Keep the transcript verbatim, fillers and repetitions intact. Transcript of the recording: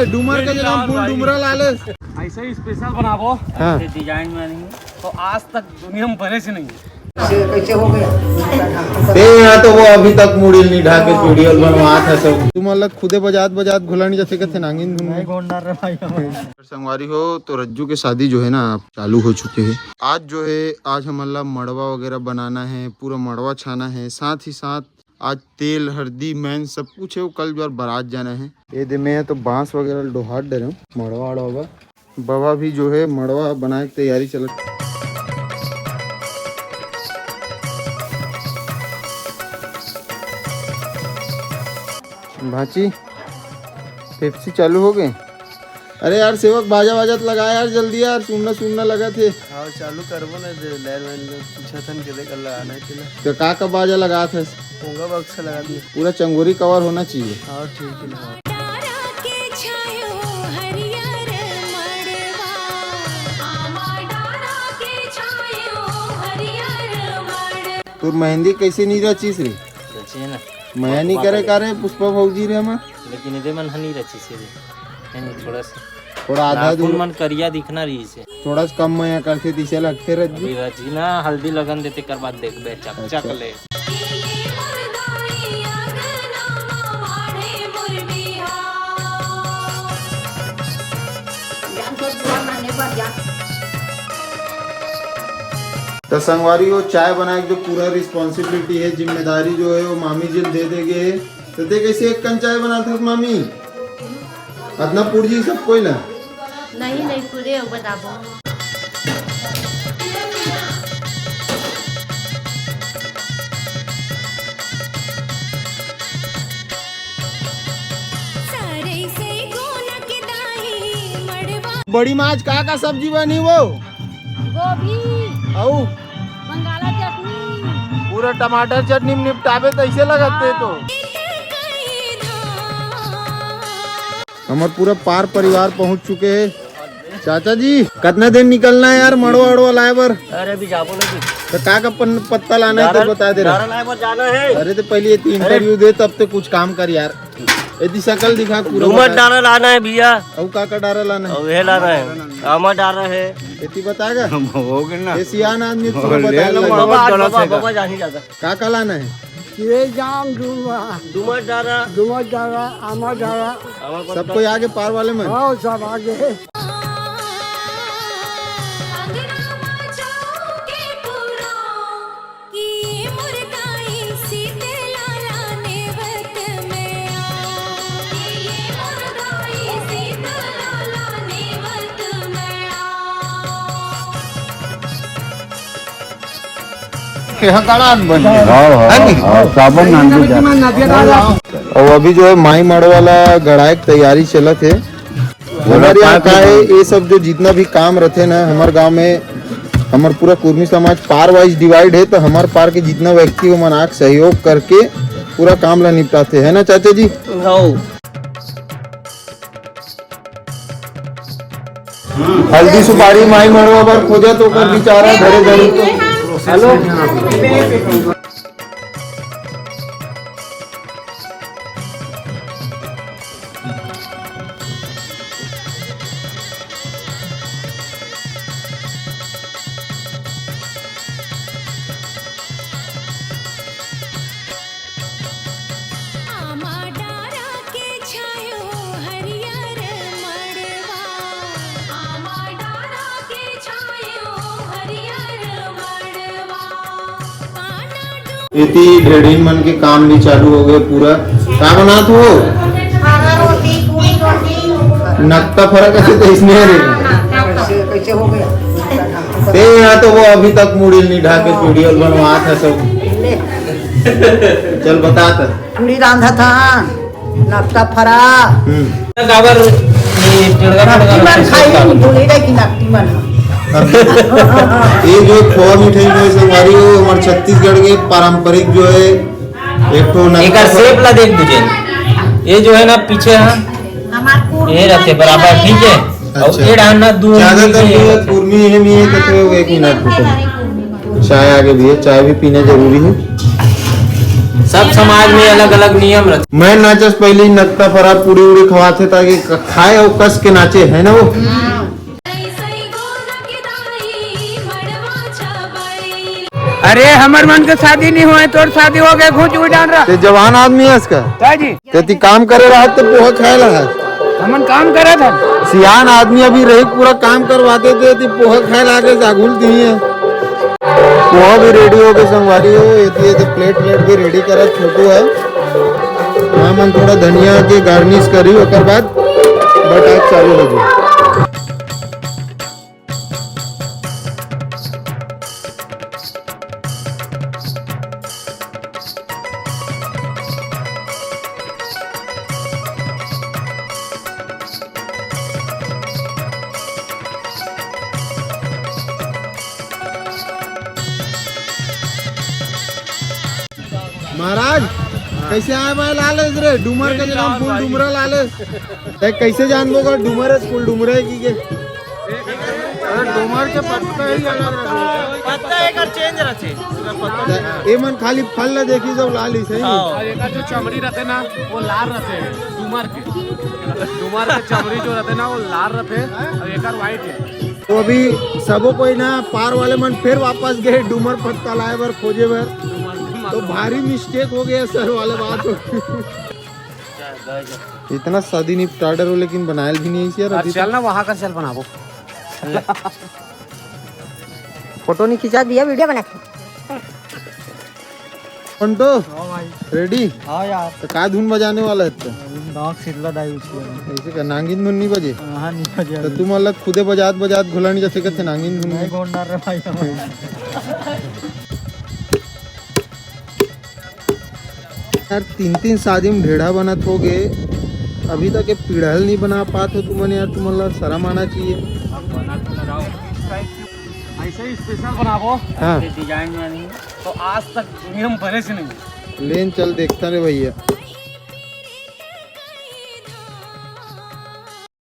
Doomer के जगह फुल डूमरा लाले। ऐसे ही स्पेशल बनाबो। हाँ। ऐसे डिजाइन में नहीं तो आज तक दुनिया में बने से नहीं है। यहाँ तो वो अभी तक मुड़ी नहीं ढाके वीडियो बनवात है सब। तुम अलग खुदे बजात बजात घुलन जैसे कथे नांगिन धुन में। संगवारी हो, तो रज्जू के शादी जो है ना, आप चालू हो चुके हैं। आज जो है, आज हमन ला मड़वा वगैरह बनाना है, पूरा मड़वा छाना है, साथ ही साथ आज तेल, हरदी, मैन सब कुछ है, वो कल जो बारात जाना है। ये दे में है तो बांस वगैरह डोहार डरे हूँ, मड़वा अड़वा बा। बाबा भी जो है मड़वा बनाए के तैयारी चलत। भांची, पेप्सी चालू हो गए। अरे यार सेवक, बाजा वाजा त लगा यार, जल्दी यार, सुनना सुनना लगा थे। हाँ, चालू करबो ना, जे लाइन वाइन में पूछा थन के देख, अल्लाह आना है तेला। तो का का बाजा लगा थे? पोंगा बक्सा लगा दिए। पूरा चंगोरी कवर होना चाहिए। हाँ, ठीक है ना। तोर मेहंदी कैसे नहीं रचिस रे? रचिए ना। मया नहीं करे का रे पुष्पा भौजी रे हमर? लेकिन एदे मन ह नहीं रचिस रे। नहीं, थोड़ा सा थोड़ा आधा नाखून दूर। मन करिया दिखना रहिस हे। थोड़ा सा कम मया करथे, दिसे लगथे रज्जू। अभी रचिना हल्दी लगन देते, कर बाद देखबे, चकचक अच्छा। ले। त संगवारी हो, चाय बनाए के जो पूरा रिस्पॉन्सिबिलिटी है, जिम्मेदारी जो है, वो मामी जी ल दे दे गे है। तो ते कैसे एक कन चाय बनात हस मामी? अतना पुरजी सब कोई ना? नहीं, नहीं, पूरे हो बताबो। बड़ी माँ, आज का का सब्जी बनी वो? गोभी। अऊ? बंगाला चटनी। पूरा टमाटर चटनी में निपटाबे तैसे लगत हे तो। हमर पूरा पार परिवार पहुंच चुके हैं। चाचा जी, कितना दिन निकलना है यार, मड़वा अड़वा लाए बर? अरे, अभी जाबो ना जी। तो का का पन-, पत्ता लाना है, तो डारा, बता दे रहा। डारा लाए बर जाना है। अरे, तो पहले ये तीन अरे। इंटरव्यू दे, तब तो कुछ काम कर यार। एती शकल दिखा पूरा डूमर बता। डारा लाना है भैया। अऊ का का डारा लाना है? अऊ ये लाना है, आमा डारा है। एती बताएगा? हो गए ना। ये सियान आदमी हो पूरा गए, बता ले लो। बाबा, बाबा, बाबा, बाबा जानी जाता। का का लाना है? ये जाम डूमर। डूमर डारा। डूमर डारा, आमा डारा। आमा सब पत्ता। कोई आगे पार वाले में? हाँ, सब आगे। के ह कड़ा बन गया। हाँ, हाँ, है नी? हाँ, साबुन नान भी जा। और अभी जो है माई मड़वा ला गड़ाए के तैयारी चलत है। हमारे यहाँ का है, ये सब जो जितना भी काम रहते ना हमारे गांव में, हमारे पूरा कुर्मी समाज पार वाइज डिवाइड है, तो हमारे पार के जितना व्यक्ति हो मन आके सहयोग करके पूरा काम ला निपटाते है ना चाचा जी? हाँ। हल्दी सुपारी माई मड़वा बर खोजत, ओकर बिचारा घरे घरे। हेलो। एती ढेढ़ीन मन के काम भी चालू हो गए पूरा। का बनात हो? नक्ता फरक है तो इसमें रे। ते यहाँ तो वो अभी तक मुड़ी नहीं ढाके वीडियो बनवात है सब। चल बता त। पूरी रांधा था, नक्ता फरा। हम्म। काबर ये टेढ़ा नकटी मन खाई, भूली रहे कि नकटी मन। ये जो खोआ मिठाई जो है संगवारी हो, हमारे छत्तीसगढ़ के पारंपरिक जो है, एक ठो नकटी एकर शेप ला देख तुझे। ये जो है ना पीछे, हाँ, ये रहते बराबर, ठीक है। और अच्छा। ये डालना दो ज्यादातर जो है कुर्मी है, नहीं है, तो एक मिनट रुको। चाय आगे भी है, चाय भी पीना जरूरी है। सब समाज में अलग-अलग नियम रथे। मैं नाचस पहिली नकता फरा पूड़ी उड़ी खवाथे ताकि क-, खाए अउ कस के नाचे, है ना वो? अरे, हमर मन के शादी नहीं होए, तोर शादी हो गए, घुच उड़ जान रहा। ते जवान आदमी है इसका? का जी? ते ती काम करे रहा तो पोहा खाए ला है। हमन काम करत हन। सियान आदमी अभी रही, पूरा काम करवाते थे, ती पोहा खाए ला के जागुल दी है। पोहा भी रेडी हो गए संगवारी हो, ये, ये तो प्लेट प्लेट भी रेडी करत छोटू है। हाँ, मन थोड़ा धनिया के गार्निश करी, ओकर बाद बटाक चालू हो गई। महाराज, कैसे आए भाई लाल है रे? डूमर का जगह फूल डूमरा लाल है। ते कैसे जान दो डूमर है, फूल डूमरा है की के? अरे डूमर के पत्ता ही अलग रहता है। पत्ता एक और चेंज रहते हैं। ए मन खाली फल ला देखी जब लाल ही सही। हाँ। और एकर जो चमड़ी रहते ना, वो लाल रहते हैं डूमर के। डूमर के चमड़ी जो रहते ना, वो लाल रहते हैं और एकर व्हाइट है। तो अभी सबो कोई ना पार वाले मन फिर वापस गए डूमर पत्ता लाए बर, खोजे बर। तो भारी मिस्टेक हो गया सर वाले बात हो। इतना शादी निपटाडर हो लेकिन बनायल भी नहीं है यार अभी तक। चल ना वहाँ कर चल बनाबो। फोटो नहीं खींचा दिया, वीडियो बना। पंटो, हाँ भाई। रेडी? हाँ यार। तो का धुन बजाने वाला है तो? गाँव सिरला दाई उठी है। ऐसे का नांगिन धुन नहीं बजे? हाँ, नहीं बजे तो अभी। तुम अलग खुदे बजात बजात घुलन जैसे कहते नांगिन धुन नहीं में। गोंडा रे भाई हमारा। यार, तीन तीन शादी में ढेढ़ा बनत हो गए, अभी तक ये पीढ़ल नहीं बना पात हो तुमन यार, तुमन ला शर्म आना चाहिए। ऐसे ही स्पेशल बनाबो। हाँ। डिजाइन में नहीं, तो आज तक दुनिया में बने से नहीं। लेन चल देखता रे भैया।